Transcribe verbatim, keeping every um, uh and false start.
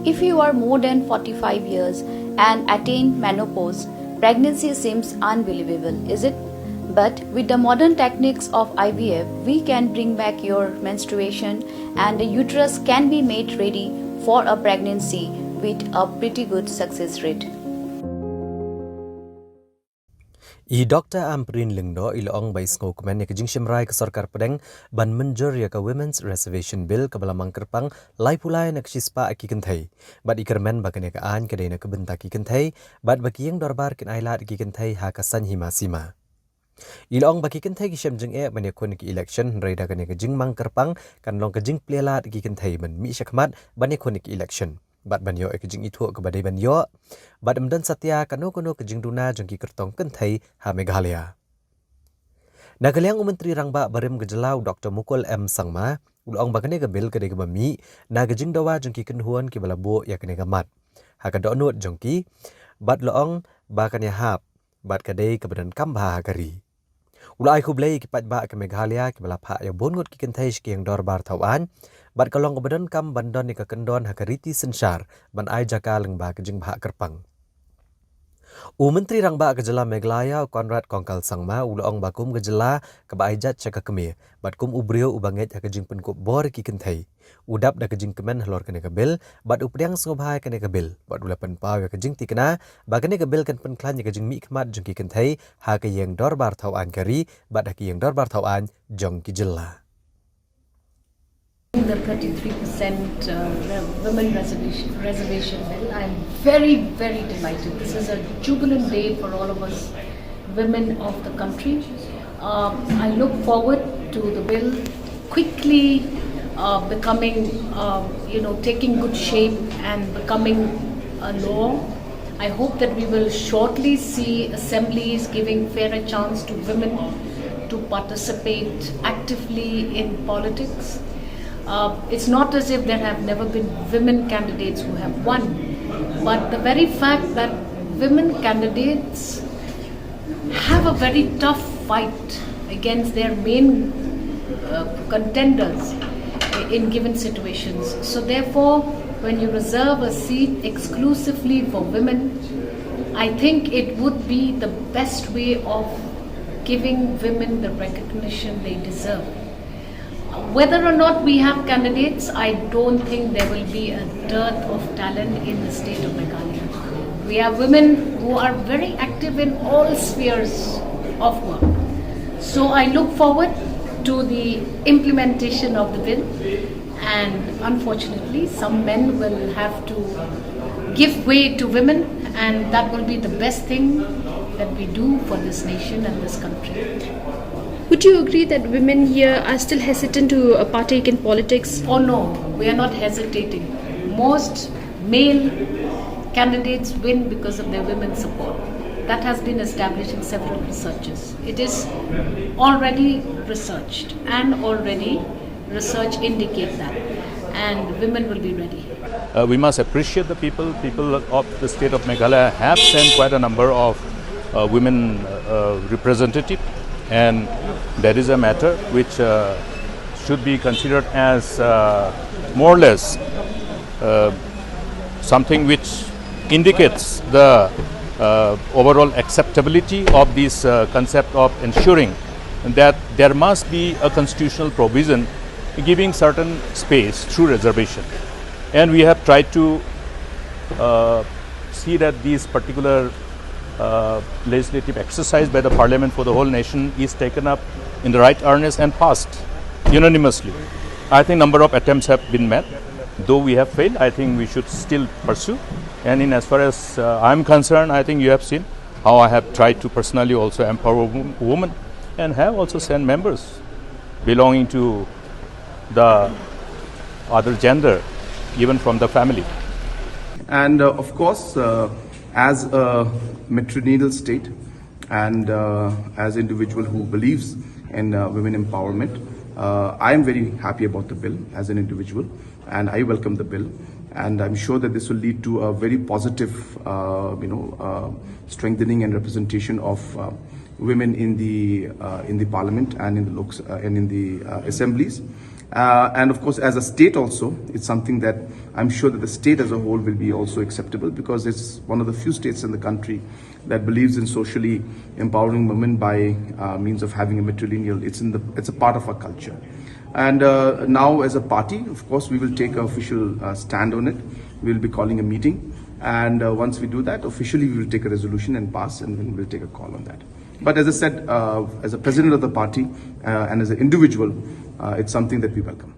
If you are more than forty-five years and attain menopause, pregnancy seems unbelievable, is it? But with the modern techniques of I V F, we can bring back your menstruation and the uterus can be made ready for a pregnancy with a pretty good success rate. I Doktor Ampareen Lyngdoh i la ong ba i sngewkmen ïa ka jingshim rai ka sorkar pdeng ban mynjur ïa ka Women's Reservation Bill kaba la mang kyrpang laiphew lai na ka shispah ki kynthei. Bad i kyrmen ba kane ka aiñ ka dei na ka bynta ki kynthei bad ba ki ïing dorbar kin ailad ïa ki kynthei ha ka saiñ hima sima. I la ong ba ki kynthei ki shem jingeh ban ïakhun ïa ki election, hynrei da kane ka jingmang kyrpang kan long ka jingplie lad ïa ki kynthei ban mih shakhmat ban ïakhun ïa ki election bad ban ïoh ïa ka jingithuh kaba dei ban ïoh bad ym don satia kano kano ka jingduna jong ki kyrtong kynthei ha Meghalaya. Na ka liang u Myntri Rangbah barim ka jylla u Doktor Mukul M Sangma u la ong ba kane ka bill ka dei kaba mih na ka jingdawa jong ki kynhun kiba la buh ïa kane ka mat ha ka dohnud jong ki bad la ong ba kan ïahap bad ka dei kaba donkam bha ha ka ri. U la ai khublei ïa ki paidbah ka Meghalaya kiba la phah ïa bun ngut ki kynthei sha ki ïing dorbar thaw aiñ bad ka long kaba donkam ban don ïa ka kyndon ha ka riti synshar ban ai jaka lyngba ka jingbhah kyrpang. U Myntri Rangbah ka jylla Meghalaya u Conrad Kongkal Sangma u la ong ba kum ka jylla kaba ai jait sha ka kmie bad kum u briew uba ngeit ha ka jingpynkup bor ïa ki kynthei, u dap da ka jingkmen halor kane ka bill bad u pdiang sngewbha ïa kane ka bill bad u la pynpaw ïa ka jingthikna ba kane ka bill kan pynkhlaiñ ïa ka jingmihkhmat jong ki kynthei ha ka ïing dorbar thaw aiñ ka ri bad ha ka ïing dorbar thaw aiñ jong ki jylla. The thirty-three percent uh, re- women reservation, reservation bill. I'm very, very delighted. This is a jubilant day for all of us women of the country. Uh, I look forward to the bill quickly uh, becoming, uh, you know, taking good shape and becoming a law. I hope that we will shortly see assemblies giving fairer chance to women to participate actively in politics. Uh, it's not as if there have never been women candidates who have won, but the very fact that women candidates have a very tough fight against their main uh, contenders in given situations. So, therefore, when you reserve a seat exclusively for women, I think it would be the best way of giving women the recognition they deserve. Whether or not we have candidates, I don't think there will be a dearth of talent in the state of Meghalaya. We have women who are very active in all spheres of work. So I look forward to the implementation of the bill, and unfortunately, some men will have to give way to women, and that will be the best thing that we do for this nation and this country. Would you agree that women here are still hesitant to uh, partake in politics? Oh no, we are not hesitating. Most male candidates win because of their women support. That has been established in several researches. It is already researched and already research indicate that, and women will be ready. Uh, we must appreciate the people. People of the state of Meghalaya have sent quite a number of uh, women uh, representatives, and that is a matter which uh, should be considered as uh, more or less uh, something which indicates the uh, overall acceptability of this uh, concept of ensuring that there must be a constitutional provision giving certain space through reservation. And we have tried to uh, see that this particular uh, legislative exercise by the parliament for the whole nation is taken up in the right earnest and passed unanimously. I think number of attempts have been made. Though we have failed, I think we should still pursue. And in as far as uh, I'm concerned, I think you have seen how I have tried to personally also empower wom- women and have also sent members belonging to the other gender, even from the family. And uh, of course, uh, as a matrilineal state and uh, as individual who believes in uh, women empowerment, uh, I am very happy about the bill as an individual, and I welcome the bill. And I'm sure that this will lead to a very positive, uh, you know, uh, strengthening and representation of uh, women in the uh, in the parliament and in the loks uh, and in the uh, assemblies. Uh, and of course, as a state also, it's something that I'm sure that the state as a whole will be also acceptable, because it's one of the few states in the country that believes in socially empowering women by uh, means of having a matrilineal. It's in the it's a part of our culture. And uh, now, as a party, of course, we will take an official uh, stand on it. We'll be calling a meeting, and uh, once we do that, officially we will take a resolution and pass, and then we'll take a call on that. But as I said, uh, as a president of the party uh, and as an individual, uh, it's something that we welcome.